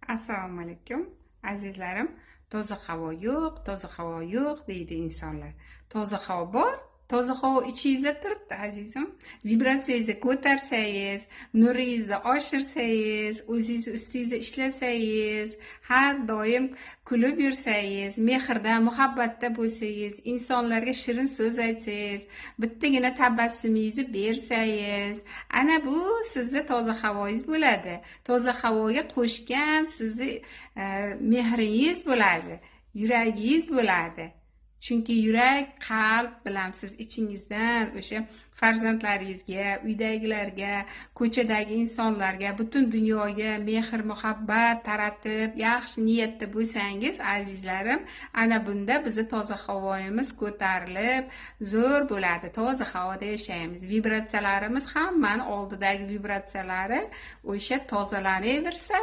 Assalomu alaykum, azizlarim. Toza havo yo'q, toza havo yo'q, deydi insonlar. Toza havo bor, toza havo ichingizda turibdi, azizim. Vibratsiyangizni ko'tarsangiz, nuringizni oshirsangiz, o'zingiz ustingizda ishlasangiz, har doim kulib yursangiz, mehrda, muhabbatda bo'lsangiz, insonlarga shirin so'z aytsangiz, bittagina tabassumingizni bersangiz, ana bu sizni toza havoyingiz bo'ladi. Toza havoga qo'shgan sizni mehringiz bo'ladi, yuragingiz bo'ladi. Chunki yurak, qalb bilan siz ichingizdan o'sha farzandlaringizga, uydagilarga, ko'chadagi insonlarga, butun dunyoga mehr muhabbat taratib, yaxshi niyatda bo'lsangiz, azizlarim, ana bunda bizni toza havoyimiz ko'tarilib, zo'r bo'ladi. Toza havoda yashaymiz. Vibratsiyalarimiz, hammani oldidagi vibratsiyalari o'sha tozalanaversa.